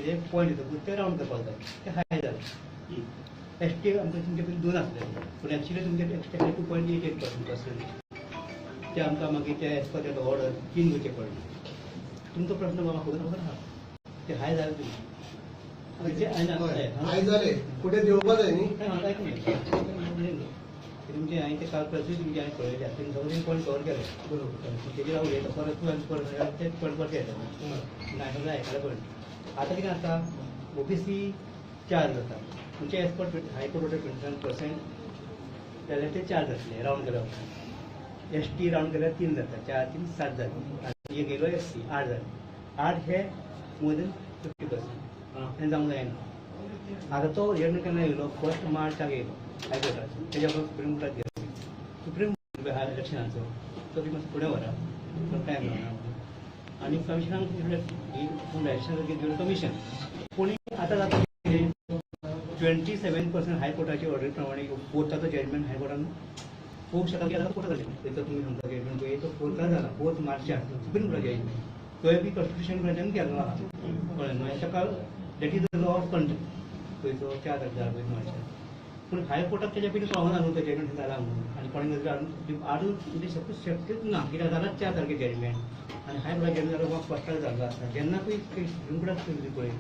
तेजे पॉयंट येतकूच ते रावंड करपाक जाय, ते हाय जाले. एस टी आमकां तुमचे पयलीं दोन आसले, पूण एक्चुली तुमचे एस टी 2.88% ते आमकां मागीर ते एज पर that order तीन करचे पडले. तुमचो प्रश्न म्हाका खबर खबर आहा, ते हाय जाले तुमचे. हय, हाय जाले, फुडें देंवपा जाय न्ही. आयकून तुमचे हांवें ते काल तुमचे हांवें पळयले, तुमी सगळे पॉयंट कवर केले. तेजेर हांव उलयता, परत तूं आनी परत तेच पॉयंट परत येता ना, सगळें आयकले. पॉयंट आतां कितें आसा, ओबीसी चार जाता तुमचे as per High Court order 27% जाल्यार ते चार जातले रावंड केल्या उपरांत. एस टी रावंड केल्यार तीन जाता, चार तीन सात जाले आनी एक येयलो एस सी, आठ जाले. आठ हे मोर देन 50% हें जावंक जायना. आतां तो निर्णय केन्ना येयलो? फर्स्ट मार्चाक येयलो हायकोर्टाचो. तेज्या उपरांत सुप्रीम कोर्टात गेलो. सुप्रीम इलेक्शनाचो तो बी मातसो फुडें व्हरा, तो टायम मेळना म्हणून. आनी कमिशनाक कमिशन कमिशन पूण आतां जाता कितें, 27% हायकोर्टाचे ऑर्डर प्रमाणे फोर्थाचो जजमेंट हायकोर्टान पळोवंक शकता की आतां कोर्टात जालें. थंयसर तुमी सांगता जजमेंट पळय, तो फोर्थाक जाला, फोर्थ मार्चाक सुप्रीम कोर्टाचें जजमेंट, तोय बी कॉन्स्टिट्युशन बेंचान केल्लो आहा, कळ्ळें न्हय? ताका that is the law of country. पळय, तो चार तारखेर जाला पळय मार्चाक, पूण हायकोर्टाक तेच्या पयलीं कळोंक ना न्हू तो जजमेंट जाला म्हणून. आनी कोणें नजर हाडून हाडून म्हणजे शकूच शक्यच ना, कित्याक जालाच चार तारखेर जजमेंट आनी हायकोर्टाक जजमेंट जालो फर्स्टाक जाल्लो आसता. जेन्ना पळय सुप्रीम कोर्टाक पळय पळय,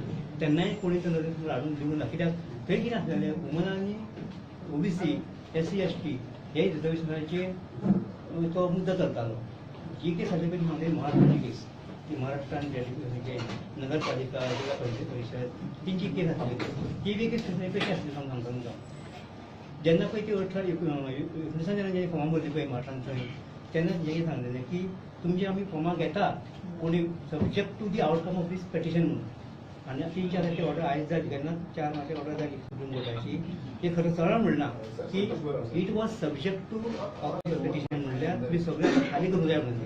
तेन्नाय कोणी तो नजर हाडून दिवंक ना, कित्याक थंय कितें आसलेलें, वुमन आनी OBC, S C, S T हे रिजर्वेशनाचेर तो मुद्दो चलतालो. जी केस आसली पळय ती महाराष्ट्राची केस, ती महाराष्ट्रान जे नगरपालिका, जिल्हा परिशद तेंची केस आसली. ती बी केस कशी आसली सांगता तुमकां. जेन्ना पळय ती 18 19 जेन्ना जेन्ना फॉर्मां भरली पळय महाराष्ट्रान थंय, तेन्ना तेंचे कितें सांगलेलें की तुमची आमी फॉर्मां घेता पूण subject to the outcome of this petition म्हणून. आनी तीन चार तारखे ऑर्डर आयज जाली, केन्ना चार मार्चाक ऑर्डर जाली सुप्रीम कोर्टाची. ते खरें सरळ म्हणलां की it was subject to petition, म्हणल्यार तुमी सगळें खाली करूंक जाय म्हणून.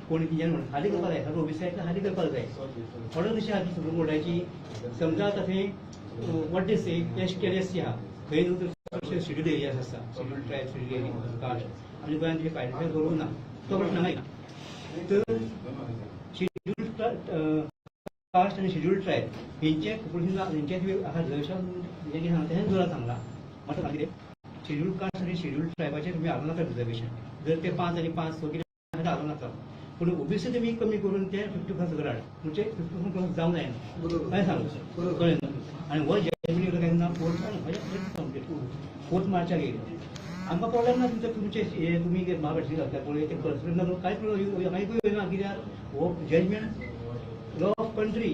कोणी कितें म्हणून खाली करपाक जाय, सगळें ओबीसी खाली करपाक जाय. ऑर्डर कशी आहा ती सुप्रीम कोर्टाची, समजा आतां थंय what they Se S T आनी एस सी आहा, थंय न्हू शेड्यूल एरियाज आसता, schedule tribe, schedule area, caste. आमच्या गोंयांत हे आयडेंटिफाय करूंक ना, तो प्रश्न हांगा येना. तर शेड्यूल कास्ट आनी शेड्यूल ट्रायब हेंचे हेंचे आहा रिजर्वेशन, हें कितें सांगता तें जोरात सांगलां. म्हाका कितें, शेड्यूल कास्ट आनी शेड्यूल ट्रायबाचेर तुमी हाडूं नाका रिजर्वेशन. जर ते पांच आनी पांच स कितें आहा ते हाडूं नाका, पूण ओबीसी तुमी कमी करून ते 55 सगळं हाड, म्हणजे 55 जावंक जायना. हांवें सांगलो. कळ्ळें न्हू? आनी हो जजमेंट येयलो केन्ना? फोर्थ फोर्थ मार्चाक येयलो. आमकां प्रॉब्लेम ना तुमचे तुमचे हे तुमी म्हाका घालता पळय ते कन्सिडर ना, कांयच प्रॉब्लेम कांय येना, कित्याक हो जजमेंट लॉ ऑफ कंट्री,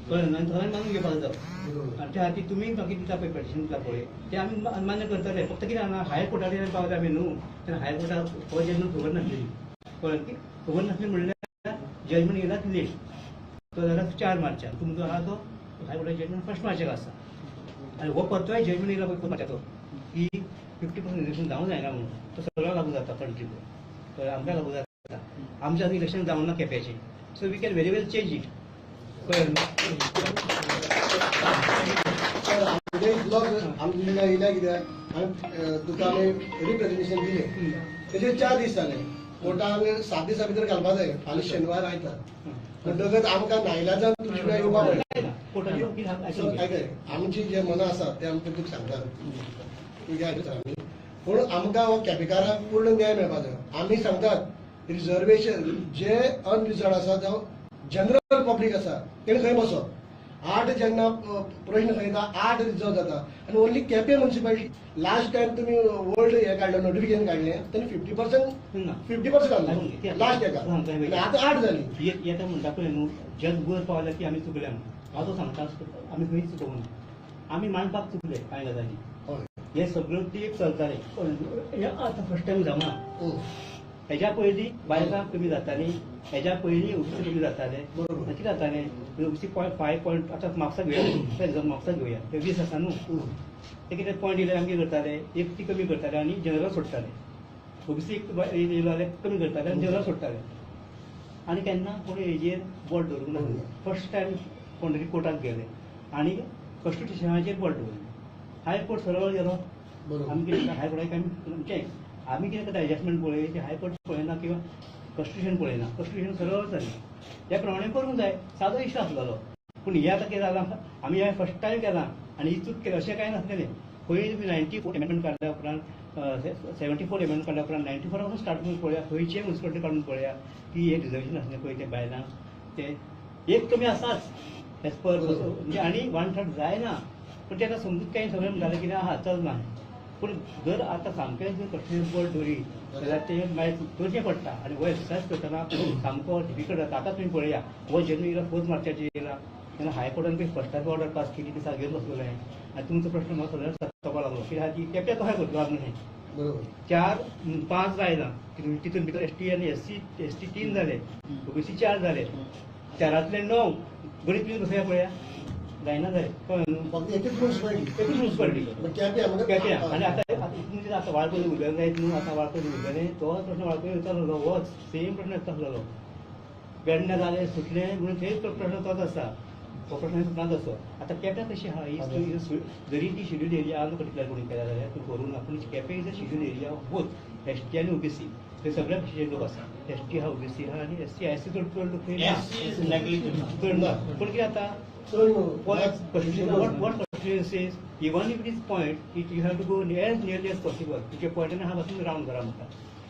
कळ्ळें न्हू? आनी सगळ्यांनी मानून घेवपाक जाता. आनी त्या खातीर तुमी मागीर दिता पळय पिटिशन दिता पळय, ते आमी मान्य करतले. फक्त कितें जाणा, हायकोर्टाचेर पावले आमी न्हू, तेन्ना हायकोर्टाक हो जजमेंट खबर नासलेली, कळ्ळें? की खबर नासली म्हणल्यार जजमेंट येयलाच लेट, तो जाला चार मार्चाक. तुमचो आहा तो हायकोर्टाचो जजमेंट फर्स्ट मार्चाक आसा आनी हो परतोय जजमेंट येयला पळय फोर्थ मार्चाचो की 50% रिजर्वेशन जावंक जायना म्हणून, तो सगळो लागू जाता कंट्रीक, कळ्ळें? आमकां लागू जाता. आमचें अजून इलेक्शन जावंक ना केप्याचें, so we can very well change it, कळ्ळें न्हू? तर आमचे इतलो आमचे जेन्ना येयल्या कित्याक आमी तुका आमी रिप्रेझेंटेशन दिलें, तेजेर चार दीस जाले. कोर्टान सात दिसां भितर घालपा जाय. फाल्यां शेनवार आयतार, म्हणटकच आमकां नायलाजान तुमचे कडेन येवपा पडलें. कोर्टाचे वकील सर, आयकय, आमची जे मनां आसा ते आमकां तुका सांगतात, तुज्या आयकता आमी, पूण आमकां हो केपेकारांक पूर्ण न्याय मेळपा जाय. आमी सांगतात, रिजर्वेशन जे अनरिजर्व आसा जावं जनरल पब्लीक आसा तेणे खंय बसप? आठ जेन्ना प्रश्न खंय येता, आठ रिजर्व जाता आनी only Quepem municipality. Last time तुमी ओल्ड हे काडलें, नोटिफिकेशन काडलें तेन्ना 50% ना. 50% आसलो लास्ट हेका आनी आतां आठ जाली. येता म्हणटा पळय न्हू, जग वयर पावल्या की आमी चुकल्या म्हणून. हांव तो सांगता, आमी खंयच चुकोवंक ना, आमी मांडपाक चुकले कांय गजाली. हे सगळं ती एक चलतालें, हे आतां फर्स्ट टायम जावना. हेज्या पयलीं बायलां कमी जातालीं, हेज्या पयलीं ओबीसी कमी जाताले. कितें जातालें, ओबीसी पॉयंट फायव पॉयंट, आतां म्हापसा घेवया, फॉर एक्झाम्पल म्हापसा घेवया, ते 20 आसा न्हू, ते कितें पॉयंट येयले आमी कितें करताले, एक ती कमी करताले आनी जनरल सोडटाले. ओबीसी एक येयलो जाल्यार कमी करताले आनी जनरल सोडटाले. आनी केन्ना कोण हेजेर बोट दवरूंक ना. फर्स्ट टायम कोण तरी कोर्टात गेले आनी कॉन्स्टिट्युशनाचेर बोट दवरलें. हायकोर्ट सरळ गेलो. आमी कितें हायकोर्टाक आमी आमचें आमी कितें करता एडजस्टमेंट पळय, ते हायकोर्ट पळयना किंवा कॉन्स्टिट्युशन पळयना, कॉन्स्टिट्युशन सरळ जालें. त्या प्रमाणे करूंक जाय, सादो इश्यू आसलेलो. पूण हें आतां कितें जालां, आमी हें फर्स्ट टायम केलां आनी ही चूक केली अशें कांय नासलेलें. पयलीं 94 एमेंडमेंट काडल्या उपरांत, 74 एमेंडमेंट काडल्या उपरांत 94 पासून स्टार्ट करून पळया, खंयचे म्युनिसिपालिटी काडून पळया की हे रिजर्वेशन आसलें पळय तें बायलांक तें एक कमी आसाच एज पर म्हणजे, आनी 1/3 जायना. पूण तेका समजूत कांय सगळें म्हणटालें कितें आहा चलना. पूण जर आतां सामकें जर कठीण बोर्ड दवरी जाल्यार तें मागीर करचें पडटा आनी हो एक्सरसायज करतना सामको डिफिकल्ट जाता. आतां तुमी पळया, हो जेन्ना येयला 4 मार्चाचेर येयला तेन्ना हायकोर्टान पळय फर्स्ट टायम ऑर्डर पास केली ती घेवन बसलेलो हांवें आनी तुमचो प्रश्न म्हाका सगळ्यांक सतावपाक लागलो कित्याक ती केप्यां कशें करतलो आमी न्हय. बरोबर. 4-5 आयला तितून भितर एसटी आनी एससी एसटी 3 जाले, ओबीसी 4 जाले, 4ांतले 9 गणीत तुमी बसया पळया जायना जाले, कळ्ळें न्हू? फक्त एकच म्युनिसिपालिटी, एकूच म्युनिसिपालिटी केप्यां. केप्यां. आनी आतां म्हणजे आतां वाळपय उरलें जायत न्हू, आतां वाळपय उरलें तो प्रश्न वाळपय वयता आसलो, होच सेम प्रश्न येता आसलेलो. वेडण्या जालें सुटलें म्हणून थंय तो प्रश्न तोच आसा, हो प्रश्न सुटना तसो. आतां केप्यां कशी आहा ही जरी ती शेड्यूल एरिया डिक्लेअर करून केल्या जाल्यार तूं करूं ना, पूण Quepem is a schedule area both ST आनी ओबीसी, थंय सगळ्या भाशेचे लोक आसा. एसटी आहा, ओबीसी आहा आनी एससी एससी चड चड लोक थंय ना, चड ना. पूण कितें जाता, what constitution says, even if it is point, it you have to go as nearly as possible. तुजे पॉयंटान आहा पासून रावंड करा म्हणटा.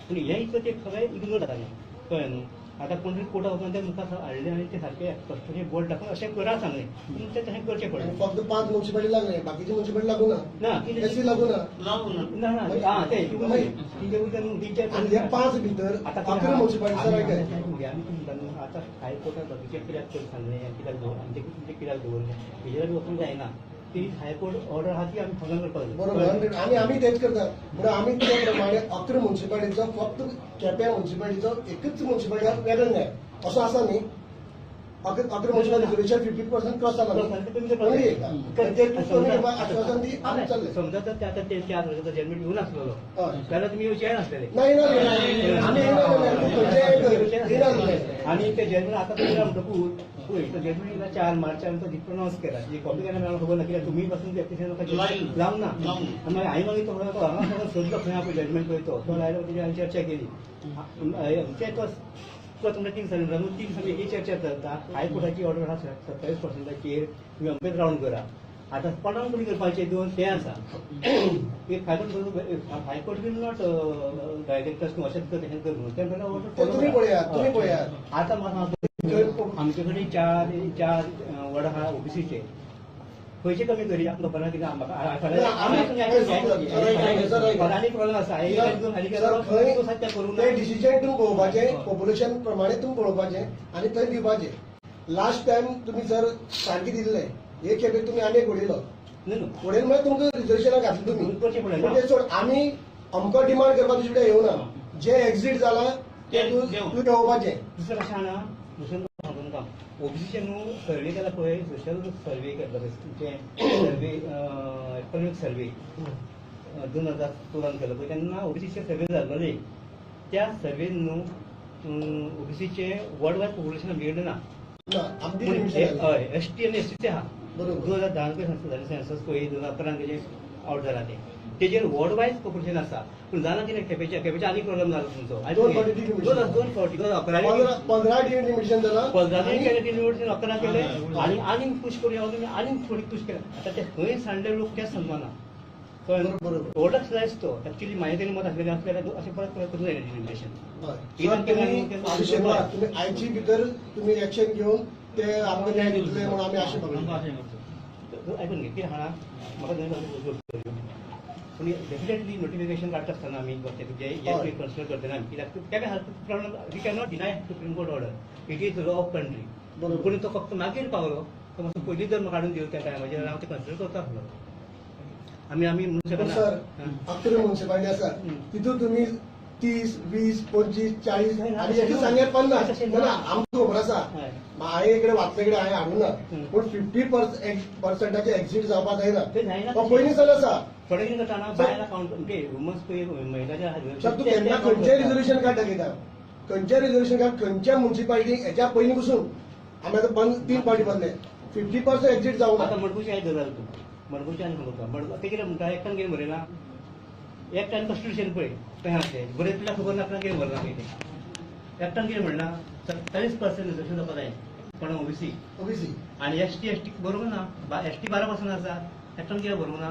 पूण हें इतलें तें सगळें इग्नोर जातालें, कळ्ळें न्हू? आतां कोण तरी कोर्टा वचून ते मुखार हाडलें आनी ते सारकें कस्टमर बोर्ड दाखोवन अशें करा सांगलें, पूण तें तशें करचें पडलें. फक्त 5 म्युनिसिपालिटी लागले, बाकीचे म्युनिसिपालिटी लागू ना, ना एससी लागू ना, ना ना आं तें तेंचे आनी हे 5 भितर 11 म्युनिसिपालिटी. सर आमी तुमकां न्हू आतां हायकोर्टान बाकीचे कित्याक कर सांगलें, कित्याक दवर आमचें तुमचें कित्याक दवरलें हेजेर वचूंक जायना. ती हायकोर्ट ऑर्डर आहा ती आमी फॉलो करपाक जाय. बरोबर, आनी आमी तेच करतात. म्हणून आमी ते प्रमाणे 11 म्युनिसिपालिटीचो फक्त केप्यां म्युनिसिपालिटीचो एकच म्युनिसिपालिटी वेगळो न्याय असो आसा न्ही. 11 म्युनिसिपालिटी रिजर्वेशन 50% क्रॉस जाला न्ही, ते तूं कमी करपाक आश्वासन दी, आमी चल्ले. समजा तर ते आतां ते 4 वर्सांचो जजमेंट येवं नासलेलो जाल्यार तुमी येवचे नासलेले. ना येना, आमी येना. आनी ते जजमेंट आतां तुमी म्हणटकूच पळय तो जजमेंट 4 मार्चान तो प्रोनावन्स केला, ती कॉपी केन्ना मेळोंक खबर ना, कित्याक तुमी पासून एप्लिकेशन लावंक ना. आनी मागीर हांवें मागीर तो हांगा सोदलो खंय आहा पळय जजमेंट पळय तो तो लायलो, तेजी हांवें चर्चा केली. ते तो तुका तुमकां 3 दिसांनी म्हणटा, 3 दिसांनी एक चर्चा चलता. हायकोर्टाची ऑर्डर आहा 27%चेर तुमी अमकेच रावंड करा. आतां कोणाक कमी करपाचें दोन तें आसा. एक high court will not direct तूं अशेंच कर तशेंच कर म्हणून, तें म्हणटा तुमी पळयात, तुमी पळयात. आतां म्हाका आमचे कडेन 4 वॉर्ड आहा ओबीसीचे, खंयचे कमी करी आमकां खबर ना कित्याक म्हाका आनी प्रॉब्लेम आसा. ते डिसिजन तुमी पळोवपाचें, पॉप्युलेशन प्रमाणे तुमी पळोवपाचें आनी थंय दिवपाचें. लास्ट टायम तुमी सर सारकें दिल्लें, एक खेपे तुमी आनी एक उडयलो, उडयलो म्हळ्यार तुमकां रिजर्वेशनाक घातलें तुमी. पूण तें सोड, आमी अमको डिमांड करपाक तुजे कडेन येवना, जें एक्झीट जालां तें तूं देंवोवपाचें. दुसरें कशें आहा, दुसरें तुमकां ओबीसीचे न्हू सर्वे केला पळय, सोशल सर्वे केल्लो पळय, तुमचें सर्वे इकॉनॉमीक सर्वे 2014 केलो पळय, तेन्ना ओबीसीचे सर्वे जाल्ले. त्या सर्वेन न्हू ओबीसीचे वर्ल्ड वायड पॉप्युलेशन मेळ्ळें ना. हय, एसटी आनी एससीचे आहा. 2010 पळय जालें सेन्सस पळय, 2011 तेजें आवट जाला तें, तेजेर वर्ल्ड वायज पॉप्युलेशन आसा. पूण जालां कितें, केपेंच्या केपेंच्या आनी प्रॉब्लेम जाला तुमचो. 2 फावटी 2011 15 डिलिमिटेशन जाला, 15 केलें डिलिमिटेशन, 11 केलें आनी आनीक पुश करूया तुमी, आनीक थोडी पुश केलें. आतां ते खंय सांडले लोक तेंच समजना. व्हडलो एक्सरसायज तो एक्चुअली म्हाजें तरी मत आसलेलें आसल्यार अशें परत परत करूंक जायना डिलिमिटेशन. तुमी आयची भितर तुमी एक्शन घेवन ते आमकां न्याय दितले म्हणून आमी आशा बाळगुया. आयकून घे कितें आहा, म्हाका पूण डेफिनेटली नोटिफिकेशन काडटा आसतना आमी तुजे हे कन्सिडर करतना आमी कित्याक तेका problem, we cannot deny supreme court order, it is law of country. पूण तो फक्त मागीर पावलो, तो मातसो पयलीं जर काडून दिलो त्या टायमाचेर हांव तें कन्सिडर करता आसलो. आमी आमी म्हणूंक शकना. सर 11 म्युनिसिपालिटी आसा तितून तुमी 30, 20, 25, 40 आनी एक सांगल्यार 50 ना, आमकां खबर आसा, हांवें इकडे वाचले कडेन हांवें हाडूं ना, पूण 50% एक्झीट जावपाक जायना, तो पयलीं सावन आसा. थोडे कितें करता बायलां कावंट वुमन्स पळय महिलाच्या. सर तूं केन्ना खंयचें रिजोल्युशन काड दाखयता, खंयचें रिजोल्युशन काड, खंयच्या म्युनिसिपालिटी हेच्या पयलीं पसून आमी आतां 3 फावटी बदले, 50% एक्झीट जावंक ना. आतां मडगांवचें आयज गजाल तूं मडगांवचें आनी सांगता, मडगांव तें कितें म्हणटा, एकट्यान कितें बरयलां, एकट्यान कॉन्स्टिट्युशन पळय कशें आसलें, बरयतल्याक खबर ना आपणाक कितें बरयलां पळय तें. एकट्यान कितें म्हणलां, 27% रिजर्वेशन जावपाक जाय. कोण ओबीसी. ओबीसी. आणि एस टी, एस टी बरोबर ना? एस टी 12% आसा, ताका कित्याक बरोवंक ना?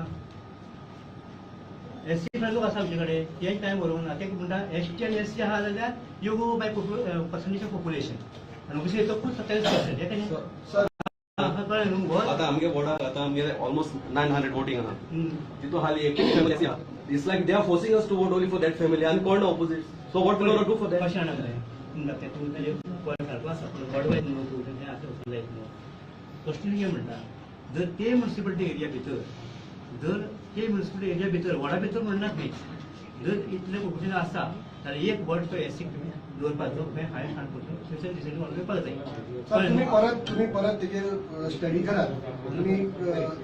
एस सी लोक आसा आमचे कडेन, तेंच कांय बरोवंक ना. ते म्हणटा एस टी आनी एस सी आहा जाल्यार you go by percentage of population आनी ओबीसी येतकूच 27%. हे कशें? सर. कळ्ळें न्हू हो? आता आमगे वॉर्डाक आता आमगे ऑलमोस्ट 900 वोटिंग आहा. तितू हाली एक फॅमिली आसा. It's like they are forcing us to vote only for that family आनी कोण opposite, so what we do for that? कशें जाणा मरे, म्हणटा तें तूं ताजें पॉयंट सारको आसा, पूण गडवायज न्हू तूं तें आतां वचूंक जायत न्हू. क्वेश्चन कितें म्हणटा, जर ते म्युनिसिपलिटी एरिया भितर, जर ते म्युनिसिपलिटी एरिया भितर, वॉर्डा भितर म्हणनात न्ही, जर इतलें पॉप्युलेशन आसा जाल्यार एक वॉर्ड तो एस सी दवरपाचो हें हांवें स्पेशल डिसिजन घेवपाक जाय. सर, तुम्ही परत तेजेर स्टडी करात तुम्ही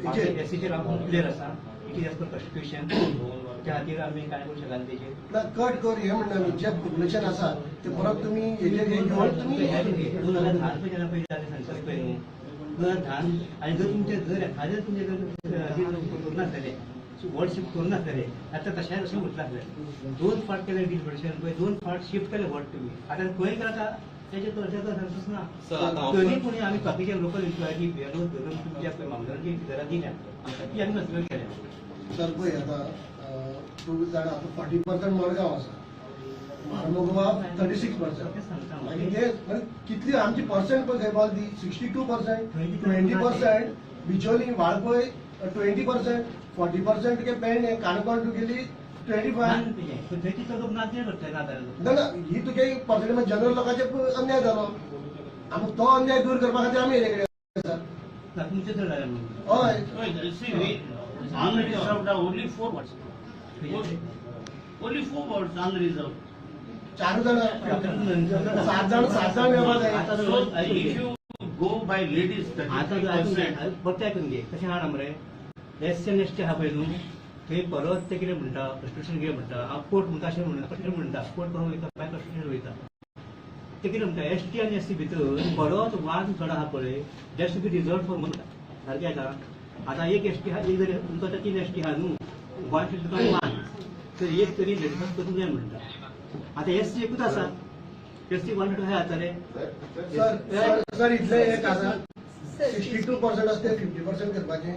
हेजेर. एसीचेर आमकां क्लियर आसा, it is as per constitution. त्या खातीर आमी कांय करूंक शकना तेजेर. ना, कट कर हे म्हणटा आमी, जे पॉप्युलेशन आसा ते परत तुम्ही हेजेर हे घेवन तुम्ही 2010 पळय, जेन्ना पयलीं जालें सेन्सस पळय न्हू, 2010, आनी जर तुमचे जर एखादें तुमचे जर करूं नासलें, वर्ड शिफ्ट करूं नासलें, आतां तशें तशें उरतलें आसलें. दोन फावट केलें डिलिबरेशन पळय, दोन फावट शिफ्ट केलें वर्ड तुमी. आतां खंय केला तेजें तेजो सेन्सस ना. सर, आतां तरी पूण आमी बाकीचे लोकल इन्क्वायरी बिएलओ धरून तुमच्या पळय मामलेदारांची फिगरां दिल्या, ती आमी कन्सिडर केल्या. सर, पळय आतां तूं जाणा, आतां 40% मडगांव आसा, मार्मोगोवा 36%. तें सांगता हांव. मागीर ते म्हणजे कितली आमची पर्संट पळय खंय पावली ती, 62%, 20% बिचोली, वाळपय 20%, 40% तुगे पेडणे, काणकोण तुगेली 25. ना तेजें थंय तितलो लोक ना ते करतले ना जाल्यार. ना ना, ही तुगे पर्संट जनरल लोकांचे अन्याय जालो. आमकां तो अन्याय दूर करपा खातीर आमी हेजे कडेन आसा. ना, तुमचें चड जालें म्हणून. हय. Well, see, we unreserved are only four wards. Only four wards unreserved. चार जाण, सात जाण, सात जाण मेळपा जाय. So if you go by ladies, आता 33%. परतें आयकून घे, कशें आहा मरे, एस एन एस टी आहा पळय न्हू, थंय परत ते कितें म्हणटा, कॉन्स्टिट्यूशन कितें म्हणटा, हांव कोर्ट म्हणटा अशें म्हणटा, कॉन्स्टिट्यूशन म्हणटा, कोर्ट करूंक वयता, बाय कॉन्स्टिट्यूशन वयता. ते कितें म्हणटा, एस टी आनी एस सी भितर परत वान चड आहा पळय, that should be reserve for म्हणटा. सारकें आतां आतां एक एस टी आहा, एक जरी तुमचो आतां तीन एस टी आहा न्हू, वन should become one, तर एक तरी लेडीजाक करूंक जाय म्हणटा. आतां एस सी एकूच आसा, एस सी वन टू जातले. सर, सर, सर, इतलें एक आसा, 62% आसा ते 50% करपाचें.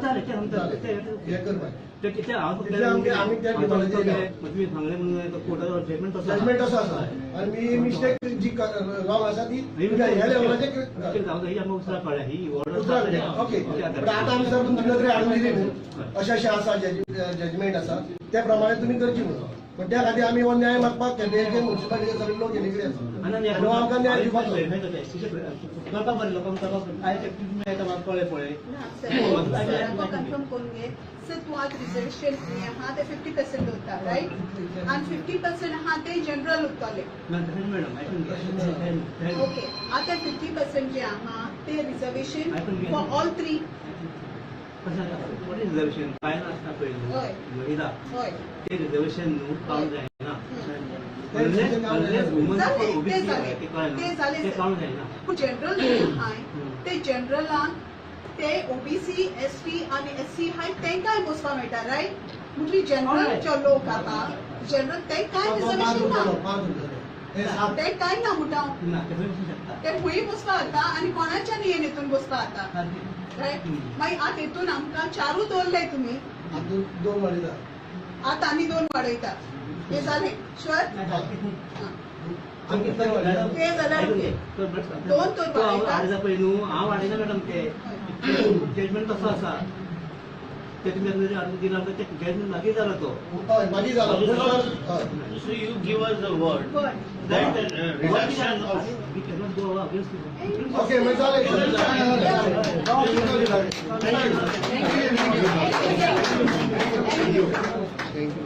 जालें तें आमकां. हें करपाचें. ते ते हांव तितलें आमी त्या डिमांडाचेर तुमी सांगलें म्हणून कोर्टाचो जजमेंट तसो. जजमेंट असो आसा आनी मी मिस्टेक जी रॉंग आसा ती ह्या लेवलाचेर. ही आमकां उसरां कळ्ळ्या ही ऑर्डर. ओके, पण आता आमी सर तुमची नदरे हाडून दिली न्हू, अशें अशें आसा, जजमेंट आसा, त्या प्रमाणे तुमी करची म्हणून. पण त्या खातीर आमी हो न्याय मागपाक केपेंचे म्युन्सिपालिटीचे सगळे लोक हेजे कडेन आसा आनी हो आमकां न्याय दिवपाचो. कळपाक बरें लोकांक, कळपाक आयज मेळटा म्हाका कळ्ळें पळय. ना सर, कन्फर्म करून घे सर. तूं आज रिजर्वेशन हें आहा ते 50% उरता, रायट? आनी 50% आहा ते जनरल उरतले? ना, तशें मॅडम, आयकून घे. ओके, आतां 50% जे आहा ते रिजर्वेशन फॉर ऑल थ्री? कशें आसा, रिजर्वेशन बायलां आसता पळय न्हू, महिला, ते रिजर्वेशन न्हू कावंट जायना unless woman जालें, ते ओबीसी. जालें. ते कळ्ळें ते न्हू? जालें. ते सर. कावंट जायना. पूण जनरल जे आहाय ते जनरलाक ते ओबीसी, एस टी आनी एस सी हाय तेंकांय बसपा मेळटा, रायट? म्हटल्यार जनरल जे लोक आहा, जनरल तेंकांय रिजर्वेशन ना? ते कांय ना म्हणटा हांव. ना, तशें वचूंक शकता. ते खंय बसपा जाता आनी कोणाच्यान येवन हितून बसपा जाता, सारकें. रायट? मागीर आतां हितून आमकां चारूच दवरले तुमी. आतां दोन वाडयता. आतां आनी दोन वाडयता, हे जालें शुअर? ना, सारकें. आनी कितले वाडयता? ते जाल्यार आयकून घे. दोन तर तो हांव वाडयता. वाडयता पळय न्हू, हांव वाडयना मॅडम, ते जजमेंट कसो आसा ते तुमी आतां हाडून दिला, ते जजमेंट मागीर जालो तो. हय, मागीर जालो सर, हय. So you give us the word Word. that reduction of We cannot go against it. Okay, मागीर जालें. Thank you. Thank you.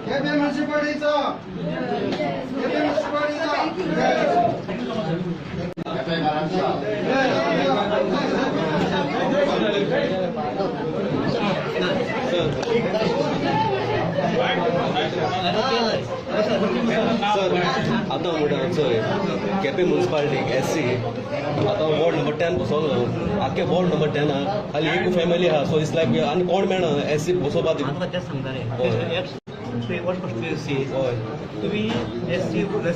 Quepem म्युनिसिपालिटीचा, Quepem म्युनिसिपालिटीचा. Thank you. Sir, आतां म्हणटा चोय, केपें म्युनिसिपालिटीक एस सी आतां वॉर्ड नंबर 10 बसोलो. आख्खे वॉर्ड नंबर 10 खाली एक फॅमिली आहा. सो it's लायक आनी कोण मेळना एस सी बसोवपा. हांव तुका तेंच सांगता रे. हय. एक्स What constituency तुमी एस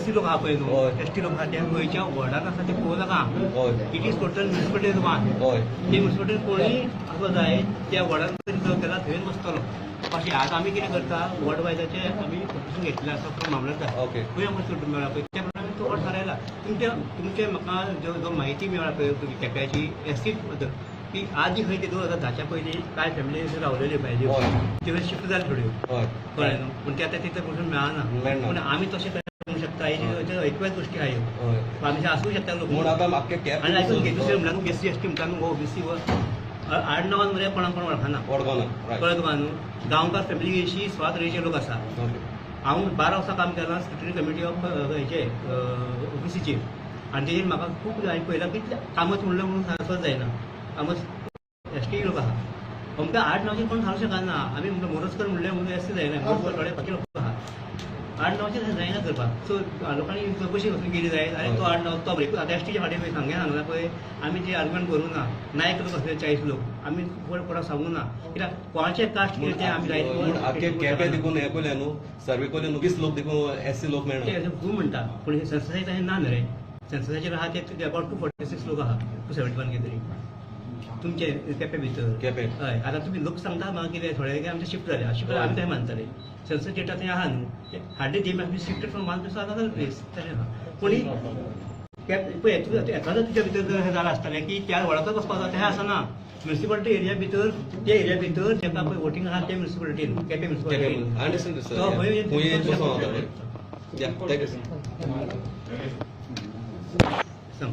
सी लोक आहा पळय न्हू, एस टी लोक आहा ते गोंयच्या वॉर्डान आसा ते पळोवं नाका. It is total municipality one. ते म्युनिसिपालिटी कोणूय आसलो जाय त्या वॉर्डान जो केला थंय बसतलो. अशें आतां आमी कितें करता, वॉर्ड वायजाचे आमी परमिशन घेतलें आसा फ्रॉम मामलतदार, खंय आमकां सुट मेळ्ळा पळय त्या प्रमाणे आमी तो वॉर्ड थारायला. तुमचे तुमचे म्हाका जो म्हायती मेळ्ळा पळय केप्याची एस सी बद्दल की आदी खंय ते 2010च्या पयलीं कांय फॅमिली रावलेल्यो पाहिजे त्यो शिफ्ट जाल्यो थोड्यो, कळ्ळें न्हू, पूण ते आतां तितलें परमिशन मेळना. पूण आमी तशें करूंक शकता ही एकवेच गोश्टी आहा, आमी आसूं शकता लोक. म्हूण आतां आख्खे कॅप आनी आयकून घे, दुसरें म्हणल्यार एस सी एस टी म्हणटा न्हू, ओबीसी आडनांवान मरे कोणाक कोण वळखना, कळ्ळें तुका न्हू. गांवकार फॅमिली अशी स्वात रेचे लोक आसा. हांव 12 वर्सां काम केलां स्क्रुटनी कमिटी ऑफ हेचे ओबीसीचेर, आनी तेजेर म्हाका खूब हांवें पळयलां की कामत म्हणलें म्हणून सांगपाक जायना, कामत एस टी लोक आहा, अमक्या आडनांवाचेर कोण सांगूंक शकना. आमी म्हणटा मोरजकर म्हणलें म्हणून एस सी जायना, मोरजकर थोडे बाकी लोक आहा, आडनांवाचेर जायना करपाक. सो लोकांनी चवकशी वचून केली जाय आनी तो आडनांव तो ब्रेक. आतां एस टीच्या फाटीं सांगें सांगलां पळय, आमी जे आर्ग्युमेंट करूं ना, नायक लोक आसले 40 लोक, आमी कोणाक सांगूं ना कित्याक कोणाचे कास्ट कितें तें आमी म्हूण आख्खे केपें देखून हें पळयलें न्हू, सर्वे कोले न्हू 20 लोक देखून एस सी लोक मेळना. ते तूं म्हणटा, पूण सेन्ससाचेर तशें ना न्ही रे. सेन्ससाचेर आहा ते अबाउट 246 लोक आहा, 271 कितें तरी तुमचे केपें भितर. केपें हय, आतां तुमी लोक सांगता म्हाका कितें थोडे आमचे शिफ्ट जाले, शिफ्ट जाले आमी तशें मानताले. सेन्सस डेटा थंय आहा न्हू, hardly they must be shifted from one place to another place, तशें आहा. पूण पळय एखादो तुज्या भितर जर जालां आसतलें की त्या वळखच वचपाक जाय तशें आसना. म्युनिसिपालिटी एरिया भितर ते एरिया भितर जेका पळय वोटींग आहा ते म्युनिसिपालिटीन केपें म्युनिसिपालिटीन. सांग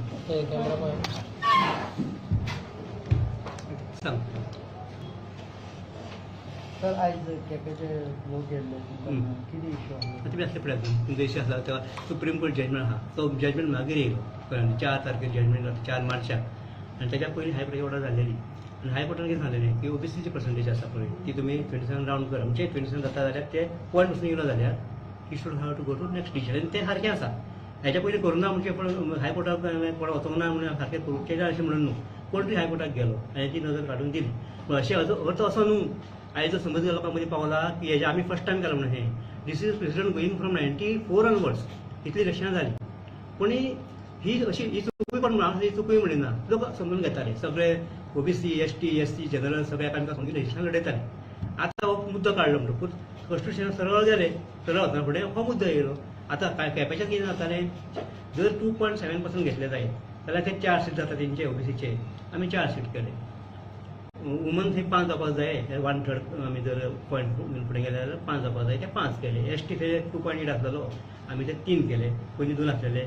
सांग सर, आयज केपेचे लोक गेल्ले कितें इशू आसा? तुमी आसले पळय तुमचो इशू आसला तेव्हा सुप्रीम कोर्ट जजमेंट आहा, तो जजमेंट मागीर येयलो कळ्ळें, 4 तारखेर जजमेंट जाता, 4 मार्चाक, आनी तेच्या पयलीं हायकोर्टाची ऑर्डर जाल्लेली. आनी हायकोर्टान कितें सांगलेलें की ओबीसीची पर्संटेज आसा पळय ती तुमी 27 रावंड करा, म्हणजे 27 जाता जाल्यार ते पॉयंट पसून येयलो जाल्यार you should have to go to next decision. आनी तें सारकें आसा, हेच्या पयलीं करूं ना म्हणजे कोण हायकोर्टाक कोण वचोंक ना म्हणून सारकें करूं केलें अशें म्हणून न्हू, कोण तरी हायकोर्टाक गेलो आनी ती नजर काडून दिली. पूण अशें अर्थ असो न्हू, आयज समज लोकां मदीं पावला की हेजें आमी फर्स्ट टायम केलां म्हणून हें. This is president going from 94 onwards, इतली इलेक्शनां जालीं. पूण ही अशी ही चुकूय कोण म्हणा ही चुकूय म्हणिना, लोक समजून घेताले सगळे OBC S T S C general सगळे एकामेकांक समजून इलेक्शनां लडयताले. आतां हो मुद्दो काडलो म्हणटकूच कॉन्स्टिट्युशन सरळ गेलें, सरळ वतना फुडें हो मुद्दो येयलो. आतां केपेंचें कितें जातालें, जर 2.7% घेतले जायत जाल्यार ते 4 सीट जाता तेंचे ओबीसीचे, आमी 4 सीट केले. वुमन थंय 5 जावपाक जाय, 1/3 आमी जर पॉयंट फुडें गेले जाल्यार 5 जावपाक जाय, ते 5 केले. एस टी थंय 2.8 आसलेलो, आमी ते 3 केले, पयलीं 2 आसलेले,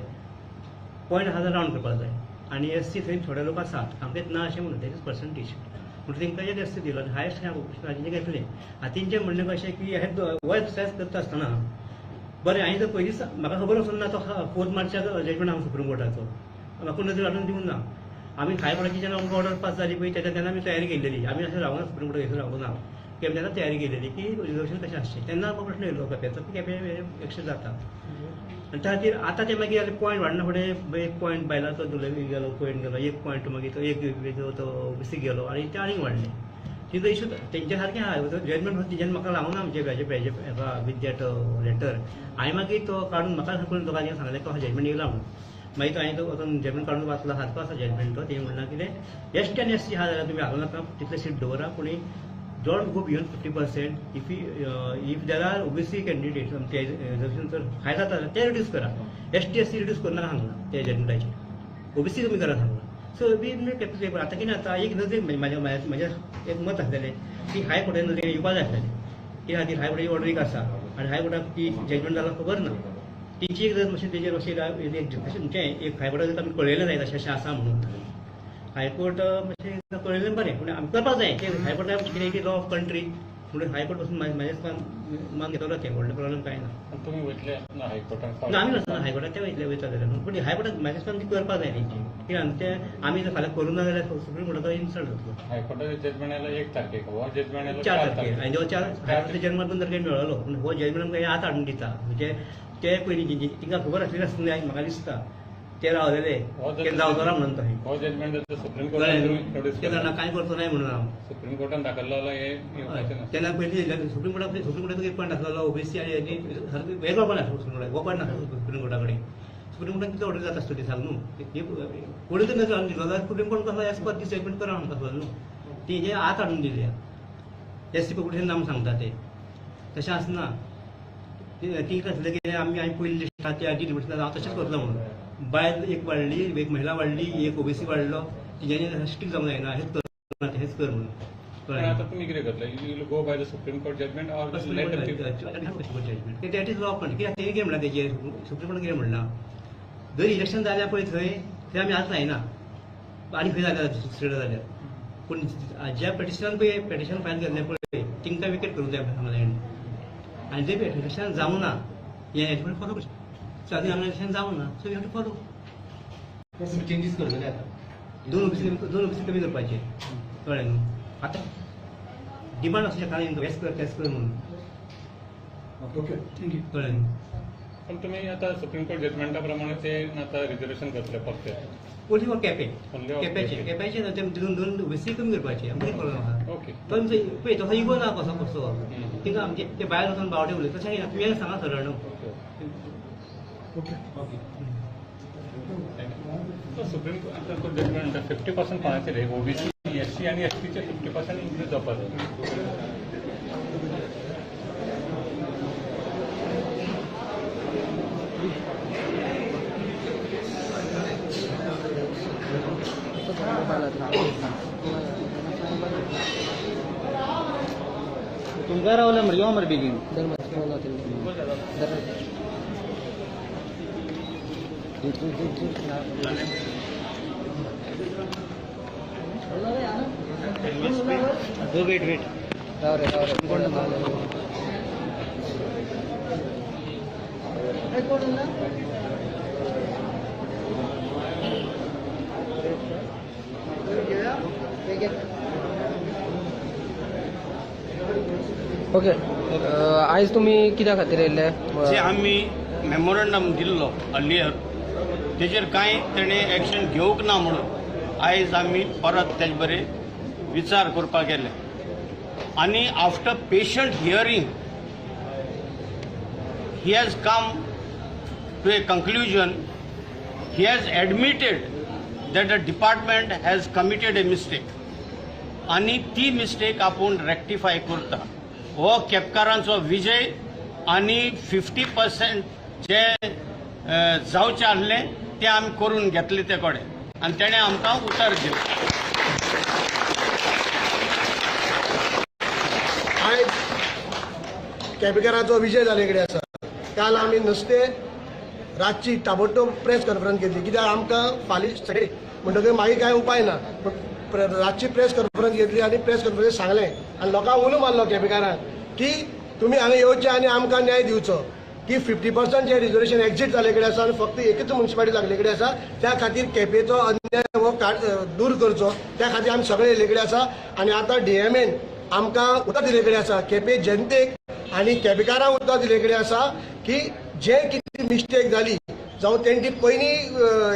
पॉयंट आहा जाल्यार रावंड करपाक जाय. आनी एस सी थंय थोडे लोक आसात सामकेंच ना अशें म्हणून तेजेच पर्संटेज म्हणून तेंकां एक एस सी दिलो आनी हायस्ट तांचे घेतलें. आतां तेंचें म्हणणें कशें की हे हो एक्सरसायज करता आसतना बरें, हांवें जर पयलींच म्हाका खबर आसून ना तो 4 मार्चाक जजमेंट आहा सुप्रीम कोर्टाचो, म्हाका नजर घालून दिवंक ना. आमी हायकोर्टाची जेन्ना आमकां ऑर्डर पास जाली पळय तेन्ना तेन्ना आमी तयारी केल्लेली, आमी अशें रावना सुप्रीम कोर्टाक थंयसर रावना की आमी तेन्ना तयारी केलेली की रिजर्वेशन कशें आसचें. तेन्ना आमकां प्रश्न येयलो केपेंचो की केपें एक्शन जाता आनी त्या खातीर आतां ते मागीर पॉयंट वाडना फुडें एक पॉयंट बायलांचो गेलो, पॉयंट गेलो, एक पॉयंट मागीर तो एक तो ओबीसी गेलो आनी ते आनीक वाडले. तिजो इशू तेंच्या सारकें आहा, जजमेंट तेंच्यान म्हाका लावना म्हणजे हेजे हेजे हेका विथ that letter. हांवें मागीर तो काडून म्हाका कोण लोकांनी सांगलें की हो जजमेंट येयला म्हणून, मागीर तो हांवें तो वचून जजमेंट काडून वाचला, सारको आसा जजमेंट तो. तेणी म्हणलां कितें एस टी आनी एस सी आहा जाल्यार तुमी घालूं नाका, तितले सीट दवरा, पूण don't go beyond 50%. If there are OBC candidate ते रिजर्वेशन जर हाय जाता जाल्यार ते रिड्यूस करा, S T S C reduce करनाका सांगलां ते जजमेंटाचेर, ओबीसी कमी करा सांगलां. So be capable. आतां कितें जाता, एक नजरेन म्हाजें म्हाजें एक मत आसलेलें की हायकोर्टाच्या नजरेन येवपा जाय आसलेलें, कित्या खातीर हायकोर्टाची ऑर्डर एक आसा आनी हायकोर्टाक ती जजमेंट जाला खबर ना, तेंची एक जर मातशें तेजेर अशें म्हणजे एक हायकोर्टाक आमी कळयलें जाय अशें अशें आसा म्हणून, हायकोर्ट मातशें कळयलें बरें, पूण आमी करपाक जाय ते हायकोर्टाक कितें लॉ ऑफ कंट्री म्हणून हायकोर्ट पासून म्हाजें मान घेतलो तें, व्हडलें प्रॉब्लम कांय ना. तुमी वयतले आसतना हायकोर्टाक? ना, आमी वचना हायकोर्टाक, ते वयतले वयता जाल्यार न्हू, पूण हायकोर्टाक म्हाज्या दिसता ती करपाक जाय तेंची, कित्याक ते आमी जर फाल्यां करूं ना जाल्यार सुप्रीम कोर्टाचो इन्सल्ट जातलो. हायकोर्टाचें जजमेंट आयलें 1 तारखेक, हो जजमेंट आयलो 4 तारखेर, आनी हो 4 हायकोर्टाचो जजमेंट 2 तारखेर मेळ्ळो, पूण हो जजमेंट आमकां आतां हाडून दिता. म्हणजे ते पयलीं तेंकां खबर आसलेली आसूंक जाय म्हाका दिसता, ते रावलेले ते जावचो ना म्हणून थंय हो जजमेंट सुप्रीम कोर्टान ते जाणा कांय करचो नाही म्हणून हांव सुप्रीम कोर्टान दाखयल्लो जाल्यार हे येवपाचें ना. तेन्ना पयलीं सुप्रीम कोर्टा सुप्रीम कोर्टाचो एक पॉयंट आसलेलो ओबीसी आनी वेगळो पॉयंट आसलो सुप्रीम कोर्टाक, हो पॉयंट नासलो सुप्रीम कोर्टा कडेन. सुप्रीम कोर्टान कितलो ऑर्डर जाता आसतली सांग न्हू, कोणी तर हाडून दिलो जाल्यार सुप्रीम कोर्ट कसो एज पर दीस जजमेंट करा म्हणटा आसलो न्हू. ती जे आत हाडून दिल्या एस सी पॉप्युलेशन आमी सांगता ते तशें आसना. ती कसलें कितें आमी आमी पयली लिस्ट आहा ती आदी लिस्ट हांव तशेंच करतलो म्हणून बायल एक वाडली, एक महिला वाडली, एक ओबीसी वाडलो, तिज्यांनी स्ट्रीक जावंक जायना, हेच कर हेच कर म्हणून. पण आता तुम्ही कितें करतले? You will go by the Supreme Court judgment or let the judgment that is law. पण कित्याक तेणी कितें म्हणलां तेजेर सुप्रीम कोर्टान कितें म्हणलां, जर इलेक्शन जाल्यार पळय थंय थंय आमी आज जायना आनी खंय जाल्यार दुसरे जाल्यार, पूण ज्या पेटिशनान पळय पेटिशन फायल केल्लें पळय तांकां विकेट करूंक जाय सांगलें तेणी. आनी जे इलेक्शन जावंक ना हें हेजे फॉलो करचें. सो आनी हांगा इलेक्शन जावंक ना, so you have to follow. Changes करतले आतां दोन ओबीसी दोन ओबीसी कमी करपाचे, कळ्ळें न्हू. आतां डिमांड आसूं शकना हेच कर तेच कर म्हणून, okay thank you, कळ्ळें न्हू. पण तुम्ही आता सुप्रीम कोर्ट जजमेंटा प्रमाणे ते आता रिझर्वेशन करतले परते only for Quepem, Only for केपेंचे Quepem. केपेंचे ते दोन दोन ओबीसी कमी करपाचे, आमकां कितें प्रॉब्लम आहा. ओके. तो आमचो पळय तसो इगो ना कसो कसो तिंगा आमचे ते भायर वचून बावटे उलयता तशें न्ही, तुवें सांगा सरळ न्हू. Okay okay supreme court judgment 50% कोणाचेर रे ओबीसी एस सी आनी एस टीचे 50% इन्क्रीज जावपाक जाय. तुमकां रावला मरे यो मरे बेगीन. Wait wait okay. आयज तुमी कित्या खातीर येयल्ले? जे आमी मेमोरंडम दिल्लो अर्लियर तेजेर कांय तेणें एक्शन घेवंक ना म्हणून आयज आमी परत तेजे बरें विचार करपाक गेले आनी after patient hearing he has come to a conclusion. He has admitted that the department has committed a mistake आनी ती मिस्टेक आपूण रेक्टिफाय करता. हो केपकारांचो विजय आनी 50% जे जावचें आसलें तें आमी करून घेतलें ते कडेन आनी तेणें आमकां उतर दिलें. आयज केपेकारांचो विजय जाल्ले कडेन आसा. काल आमी नुस्तें रातची ताबडतोब प्रेस कॉन्फरन्स घेतली, कित्याक आमकां फाल्यां सॅटर्डे म्हणटकीर मागीर कांय उपाय ना. रातची प्रेस कॉन्फरन्स घेतली आनी प्रेस कॉन्फरन्स सांगलें आनी लोकांक उलो मारलो केपेकारांक की तुमी हांगा येवचे आनी आमकां न्याय दिवचो की 50% जे रिजर्वेशन एक्झीट जाल्ले कडेन आसा आनी फक्त एकच मुन्सिपालिटी लागले कडेन आसा, त्या खातीर केपेचो अन्याय हो दूर करचो, त्या खातीर आमी सगळे येयल्ले कडेन आसा. आनी आतां डीएमएन आमकां उतर दिल्ले कडेन आसा, केपें जनतेक आनी केपेकारांक उतर दिल्ले कडेन आसा की जे कितें मिस्टेक जाली जावं तेणी ती पयलीं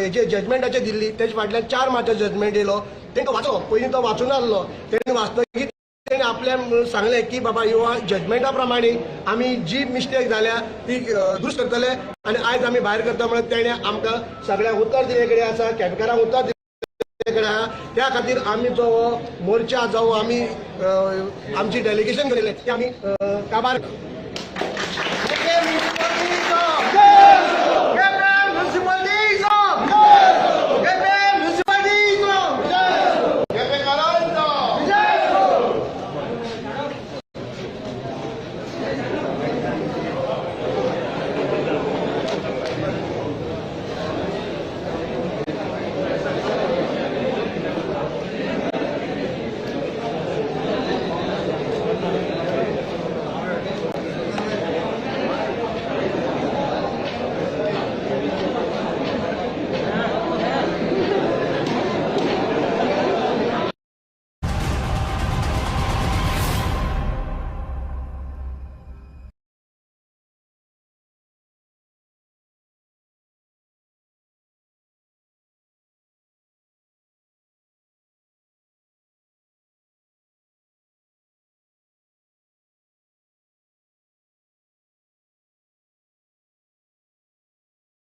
हेजे जजमेंटाचेर दिल्ली, तेजे फाटल्यान 4 मार्चाचो जजमेंट येयलो, तेंकां वाचलो, पयलीं तो वाचून आहलो, तेणी वाचतकीर तेणी आपल्याक सांगलें की बाबा ह्यो जजमेंटा प्रमाणे आमी जी मिस्टेक जाल्या ती दुरुस्त करतले आनी आयज आमी भायर करता म्हणून तेणें आमकां सगळ्यांक उतर दिल्ले कडेन आसा, केपेकारांक उतर दिल्ले कडेन आहा. त्या खातीर आमी जो मोर्चा जावं आमी आमची डेलिगेशन केलें तें आमी काबार.